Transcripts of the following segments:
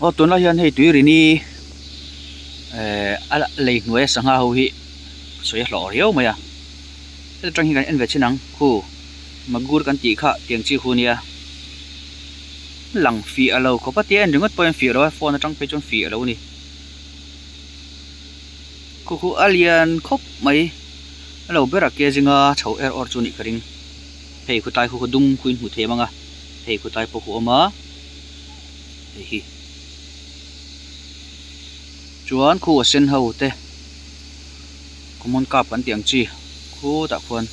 Aw tunlai hian hei tuirini ehh a lei hnuaia sangha ho hi sawi a hlawh riau mai a heta tang hi kan en ve chin ang khu magur kan tih kha tiang chi khu nia lang fiah lo khawp a tia en ringawt pawh hian fiah lo a phone atang phei chuan fiah lo a ni khu khu a lian khawp mai a lo ber a ke zinga chho er awr chu a nih ka ring hei khawtlai khu khaw dum khu in hmu thei ang a hei khawtlai pawh khu a awm a. Hei hi chuan khu a sen ho te common cup kan tih ang chi khutah khuan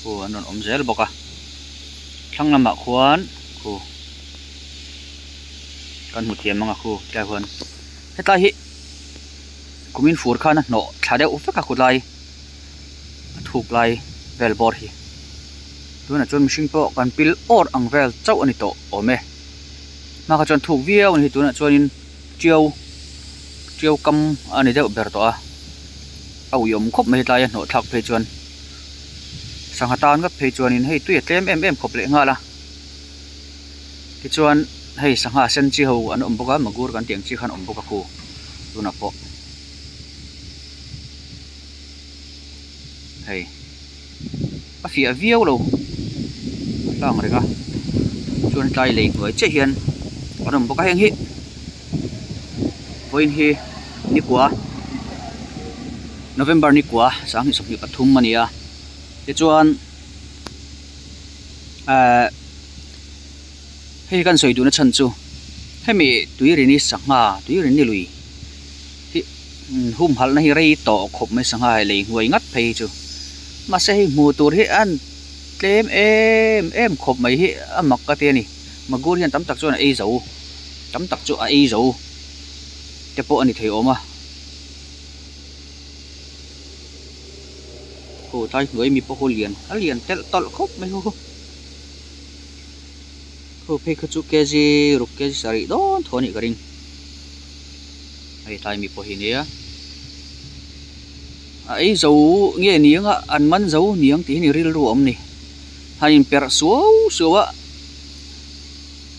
khu an rawn awm zel bawk a thlang lamah khuan khu kan hmu thiam ang a khu tlai huan hetlai hi kumin fur khan a hnawh thla deuh vek a khawtlai a thuk lai vel bawr hi tunah chuan mihring pawh kan pil awr ang vel chauh a ni tawh awm e. Hma kha chuan thuk viau a ni tunah chuanin tiau tiau kam a ni deuh ber tawh a a uiawm khawp mai hetlai a hnawh thlak phei chuan sangha tan ngawt phei chuanin hei tui a tlem em em khawp leh nghal a tichuan hei sangha sen chi ho an awm bawk a magur kan tih ang chi khan awm bawk a khu tunah pawh hei. a fiah viau lo a hlang reng a chuan tlai lei hnuai chiah hian an awm bawk a heng hi vawiin hi nikua November nikua sanghnih 23 a ni a tichuan ehh hei kan sawi duhna chhan chu hemi tuirini sangha tuirini lui hi humhalhna hi rei tawh khawp mai sangha hei lei hnuai ngat phei hi chu mahse hei hmuh tur hi an tlem em em khawp mai hi a mak ka ti a ni magur hian tam tak chuan a ei zo tam tak chu a ei zo te pawh a ni thei awm a khu tlai hnuai mi pawh khu lian a lian telh tawlh khawp mai hu khu phei kha chu kg ruk kg sarih dawn thaw a nih ka ring. Hei tlai mi pawh hi nia a ei zo nge ni anga an man zo niang tih hi ni rilru a awm ni han in perh suau suau a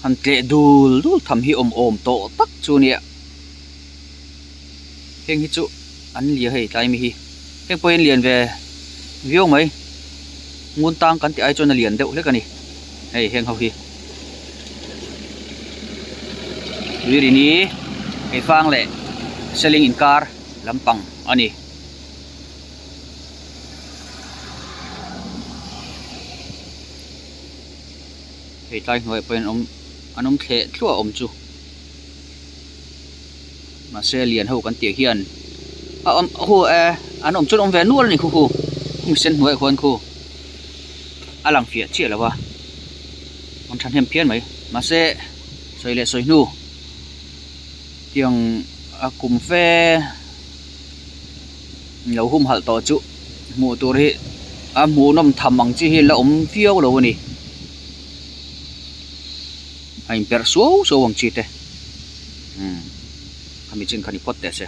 han tleh dul dul tham hi awm awm tawh tak chu nia heng hi chu an lia hei tlai mi hi heng pawh hi an lian ve viau mai ngun tang kan tih ai chuan a lian deuh hlek a ni hei heng ho hi. Tuirini Keifang leh Seling inkar lampang a ni. Hei tlai hnuaiah pawh hian awm an awm thleh thluah a awm chu mahse lian ho kan tih hian a awm hu e an awm chuan awm ve nual a ni khu khu khung sen hnuaiah khuan khu. a lang fiah chiah lo a an thahnem phian mai mahse sawi leh sawi hnu tiang a kum fe lo humhalh tawh chu hmuh tur hi a hmuhnawm tham ang chi hi la awm viau lo a ni a inperh suau suau ang chi te umm khami chin kha ni phawt teh se.